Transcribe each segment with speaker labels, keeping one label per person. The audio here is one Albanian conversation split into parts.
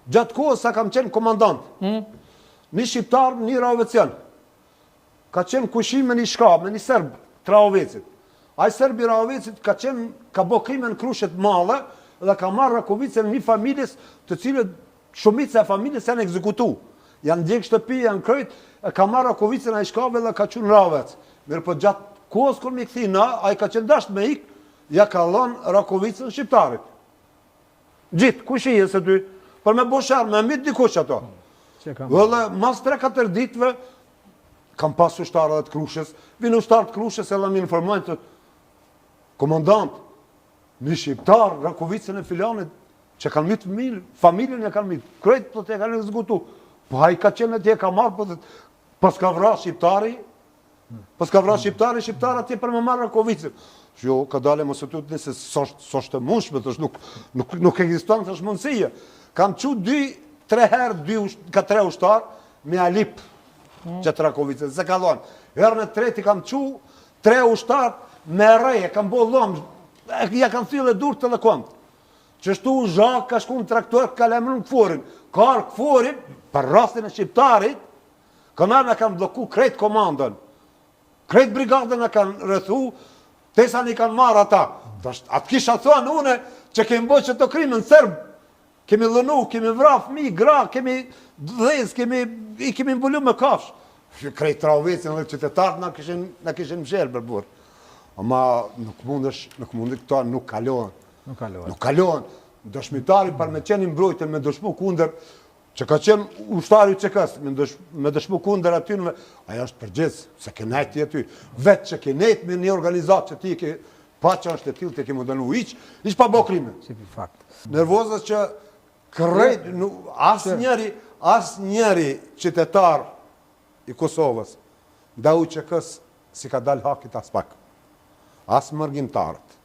Speaker 1: Gjatë kohës sa kam qenë komandant, mm. një shqiptar, një rahovecian, ka qenë kushi me një shka, me një serb të Rahovecit. Ai serb i Rahovecit ka qenë, ka bo krime në Krushë t'Madhe dhe ka marrë Rakovicën një familjes të cilët shumica e familjes janë ekzekutu. Janë djeg shtëpi, janë krejt, e ka marrë Rakovicën ai shkave dhe ka çu në Rahovec. Mirëpo gjatë kohës kur m'i kthy na, ai ka qenë dasht me ik, ja ka lënë Rakovicën shqiptarit. Gjithë, kush i jesë ty? Për me bo sherr, me myt dikush ato. Dhe mas 3-4 ditëve, kam pas ushtarë edhe të Krushës, vinë ushtarë të Krushës edhe më informojnë të komandant, një shqiptar, Rakovicën e filanit, që kanë mytë mirë, familjen e kanë mytë, krejt po të e kanë ekzekutu. Po ai ka qenë atje, ka marrë, po të, pas ka vra shqiptari, Pas ka vra shqiptari, shqiptar atje për me marrë Rakovicën. Jo, ka dale mos e tutni se s'është e mundshme, thosh, nuk, nuk, nuk ekziston, thosh mundësia. Kam çu dy, tre herë, dy, ka tre ushtar, me ja lyp mm. qat Rakovicën, s'e ka dhonë. Herën e tretë i kam çu, tre ushtar, me rreh, e kam bo llom, ja kanë thy edhe durt edhe komt. Qështu Zhak ka shku në traktor, ka lajmëru KFOR-in. Ka ardh KFOR-i, për rastin e shqiptarit, Kanë ardhë na kanë blloku krejt komandën. Krejt brigadën na kanë rrethu, tesa i kanë marrë ata. Tash, atë kisha thonë une që kemi bo qëto krime në Serb. Kemi dhunu, kemi vra fmi, gra, kemi dhez, kemi, i kemi mbulu me kafsh. Krejt Rahovecin dhe qytetarët na kishin, na kishin mshelë për burë. Ama nuk mundesh, nuk mundesh, këto nuk kalohen.
Speaker 2: Nuk kalohen.
Speaker 1: Nuk kalohen. Dëshmitari për me qenë i mbrojtën, me dëshmu kundër, Që ka qenë ushtari i UÇK-së, me, dësh, me dëshmu kundër atynve, ai është përgjegjës, se ke nejt ti aty. Vetë që ke nejt me një organizatë që ti ke, pa që është e tillë, ti ke me dënu hiç, hiç pa bo krime.
Speaker 2: Si për fakt.
Speaker 1: Nervozës që krejt, asnjëri, asnjëri qytetar i Kosovës, ndaj UÇK-së, s'i ka dalë hakit aspak. As mërgimtarët,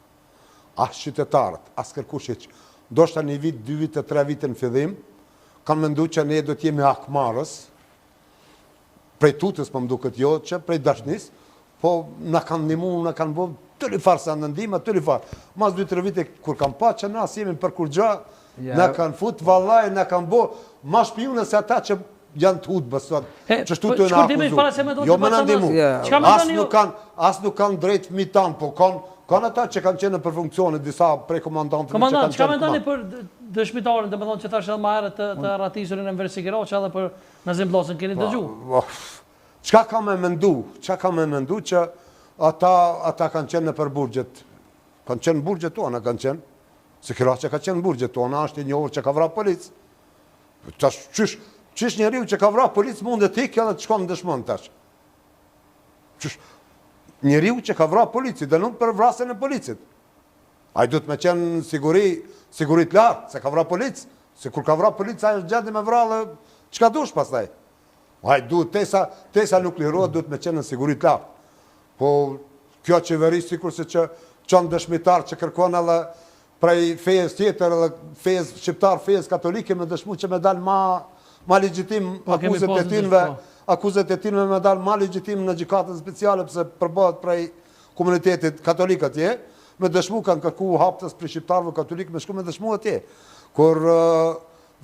Speaker 1: as qytetarët, as kërkush hiç. Ndoshta një vit, dy vite, tre vite në fillim, kanë mendu që ne do të jemi hakmarrës, prej tutës po më duket jo, që prej dashnisë, po na kanë ndihmu, na kanë bo të farë sa në ndihma, të farë. Mas dy, tre vite, kur kanë pa që na s'jemi për kurgja, na kanë fut vallaj, na kanë bo ma shpijune se ata që janë të UDB-ës sot, qështu
Speaker 3: po,
Speaker 1: të na akuzu. Jo me na ndihmu. As nuk kanë, as nuk kanë drejt fëmijët tanë, po kanë, kanë ata që kanë qenë për funksione, disa prej komandantëve që
Speaker 3: kanë
Speaker 1: qenë.
Speaker 3: Çka mendoni për dëshmitarin, domethënë që thashë edhe më herët të, të arratisurin Enver Sekiraqa edhe për Nazim Bllacën, keni
Speaker 1: po,
Speaker 3: dëgju?
Speaker 1: Çka ka me mendu? Çka ka me mendu që ata, ata kanë qenë nëpër burgjet, kanë qenë në burgjet tona, kanë qenë. Sekiraqa ka qenë në burgjet tona, është i njohur që ka vra polic. Tash qysh, qysh njeriu që ka vra polic mundet të ikë edhe të shkon dëshmon tash. Qysh njeriu që ka vra polic, i dënun për vrasjen e policit. Ai duhet me qenë në siguri, siguri të lartë, se ka vra polic, se kur ka vra polic, ai është gjendje me vra dhe çka dush pastaj. Ai duhet tesa, tesa nuk lirohet, duhet me qenë në siguri të lartë. Po kjo qeveri sikurse që çon dëshmitar që kërkon edhe prej fejës tjetër edhe fejës shqiptar, fejës katolike me dëshmu që me dal ma, ma legjitim
Speaker 3: po,
Speaker 1: akuzet e tynve, po. akuzet e tynve me dal ma legjitim në gjykatën speciale pse përbëhet prej komunitetit katolik atje, me dëshmu kanë kërku haptas prej shqiptarëve katolik me shku me dëshmu atje. Kur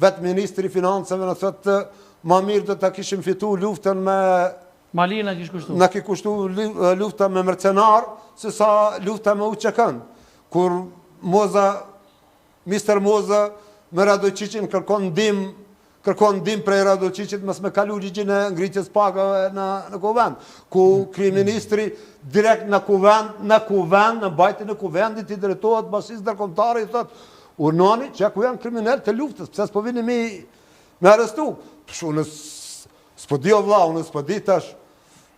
Speaker 1: vetë ministri i financave na thotë ma mirë do ta kishim fitu luftën me
Speaker 3: Ma lirë na kish kushtu.
Speaker 1: Na kish kushtu lufta me mercenar, se sa lufta me UÇK-në. Kur Moza, Mister Moza, me Radoiçiqin kërkon ndihmë, kërkon ndihmë prej Radoiçiqit mos me kalu ligjin e ngritjes pagave në, në kuvend. Ku kryeministri direkt në kuvend, në kuvend, në mbajtjen e kuvendit i drejtohet bashkësisë ndërkombëtare i thotë, urnoni që ku janë kriminelë të luftës, pse s'po vini mi me arrestu? Psh, unë S'po di o vlla, unë s'po di tash.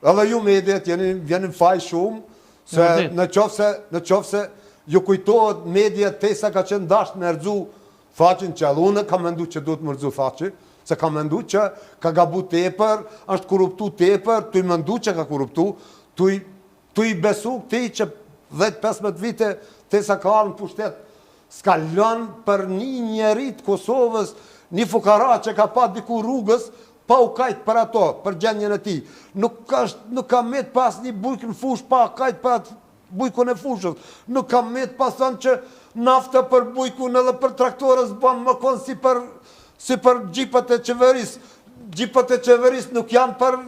Speaker 1: Edhe ju mediat jeni jeni në faj shumë se në qoftë se në qoftë se ju kujtohet mediat tesa ka qenë dasht me rrxu Thaçin që edhe unë kam mendu që duhet me rrxu Thaçi, se kam mendu që ka gabu tepër, është korruptu tepër, tuj mendu që ka korruptu, tuj Tuj besu këtij që 10-15 vite tesa ka ardhë në pushtet, s'ka lënë për një njeri të Kosovës, një fukara që ka pa diku rrugës, pa u kajt për ato, për gjendjen e tij. Nuk ka, nuk ka met pa asnjë bujk në fushë, pa kajt për atë bujkun e fushës. Nuk ka met pa thënë që nafta për bujkun edhe për traktorës s'bon me konë si për... si për xhipat e qeverisë. Xhipat e qeverisë nuk janë për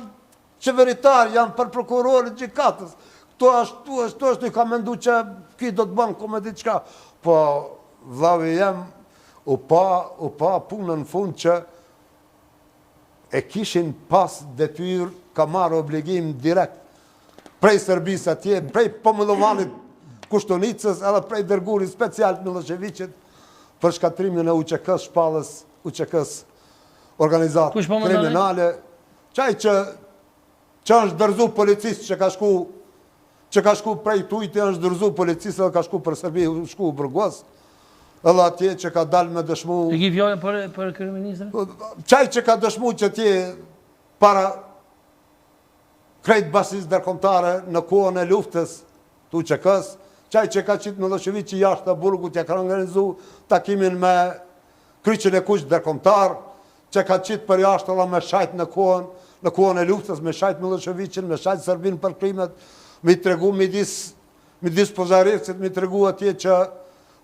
Speaker 1: qeveritar, janë për prokurorë gjykatës. Këto ashtu, ashtu, ashtu, i ka mendu që ky do të bënë ku me diçka. Po, vllavi jem, u pa, u pa punën në fund që e kishin pas detyrë, ka marrë obligim direkt prej Serbisë atje, prej Pomillovanit Koshtunicës, edhe prej dërguarit special të Millosheviqit, për shkatrimin e UÇK-s, shpallës UÇK-s, organizatë
Speaker 3: Kush po mendoni?
Speaker 1: kriminale, qaj që që është dorëzu policisë që ka shku që ka shku prej tujti është dorëzu policisë edhe ka shku për Serbi, u shku u burgos, edhe atje që ka dalë me dëshmu
Speaker 3: E ki fjalën për për kryeministrin?
Speaker 1: Qaj që ka dëshmu që atje para krejt bashkësisë ndërkombëtare në kohën e luftës të UÇK-s, qaj që ka qitë Millosheviqi jashtë të burgut, ja ka organizu takimin me kryqin e kuq ndërkombëtar, që ka qitë për jashtë edhe me shajt në kohën, në kohën e luftës, me shajt Millosheviqin, me shajt Serbin për krimet, me i tregu midis, midis Pozharevcit, me i tregu atje që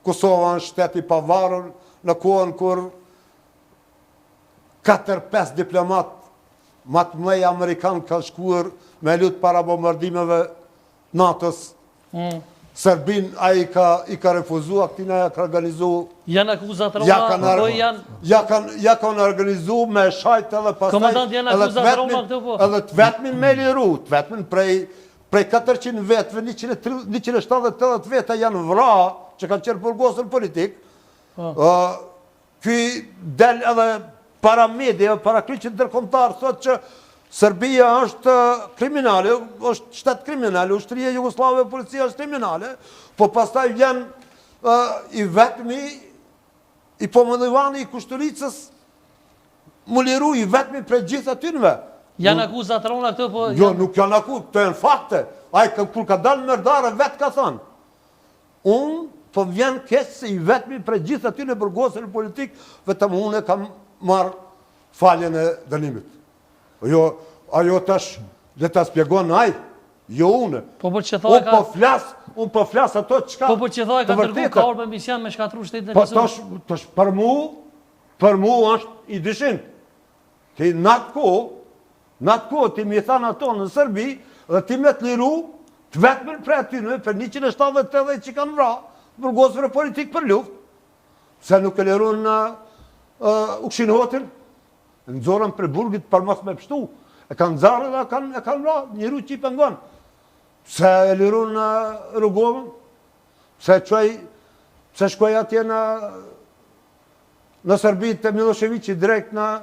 Speaker 1: Kosova është shtet i pavarur në kohën kur 4-5 diplomat ma të mëdhenj amerikan kanë shkuar me lut para bombardimeve NATO-s.
Speaker 3: Mm.
Speaker 1: Serbin ai ka i ka refuzu, këtina ja ka organizu
Speaker 3: Janë akuzat
Speaker 1: Ja
Speaker 3: rona,
Speaker 1: kanë
Speaker 3: po janë
Speaker 1: ja kanë ja kanë organizu me shajt edhe pastaj
Speaker 3: Komandant, janë
Speaker 1: edhe të
Speaker 3: akuzat rona
Speaker 1: vetmin-
Speaker 3: këto, po.
Speaker 1: Edhe të vetmin me liru, të vetmin prej prej 400 vetëve, 130 178 veta janë vra që kanë qenë burgosur politik.
Speaker 3: Po.
Speaker 1: Ë ky del edhe para media, para kryqit ndërkombëtar thotë që Serbia është kriminale, është shtet kriminal, ushtria jugosllave, policia është kriminale, po pastaj vjen ë, i vetmi i Pomillivani i Kushtunicës mu liru i vetmi prej gjithë atynve.
Speaker 3: Janë akuzat rona këto, po
Speaker 1: Jo,
Speaker 3: janë-
Speaker 1: nuk janë akuzë, këto janë fakte. Ai ka, kur ka dalë Merdare, vetë ka thënë. Unë po vjen keq se i vetmi prej gjithë atyne burgosur politik, vetëm unë e kam marrë faljen e dënimit. Jo, ajo tash le ta spjegon ai, jo unë.
Speaker 3: Po për që tha
Speaker 1: Unë
Speaker 3: ka
Speaker 1: po flas, unë po flas ato çka.
Speaker 3: Po për që tha
Speaker 1: të
Speaker 3: ka dërgu
Speaker 1: vërtetat.
Speaker 3: ka me mision me shkatru shtetin e
Speaker 1: Po
Speaker 3: Kosovës.
Speaker 1: tash, tash për mu, për mu është i dyshim. Ti në atë kohë, në atë kohë ti mi thanë ato në Serbi dhe ti me të liru, të vetmin prej atyne, për 178 që kanë vra, burgosur politik për luftë, se nuk e lirun uh, Ukshin Hotin, nxorën për burgit për mos me pështu, e kanë nxarë dhe e kanë, e kanë vra, njëru që i pengon. Pse e lirun uh, Rugovën, pse çoj, pse shkoj atje në në Serbi të Millosheviqi direkt në.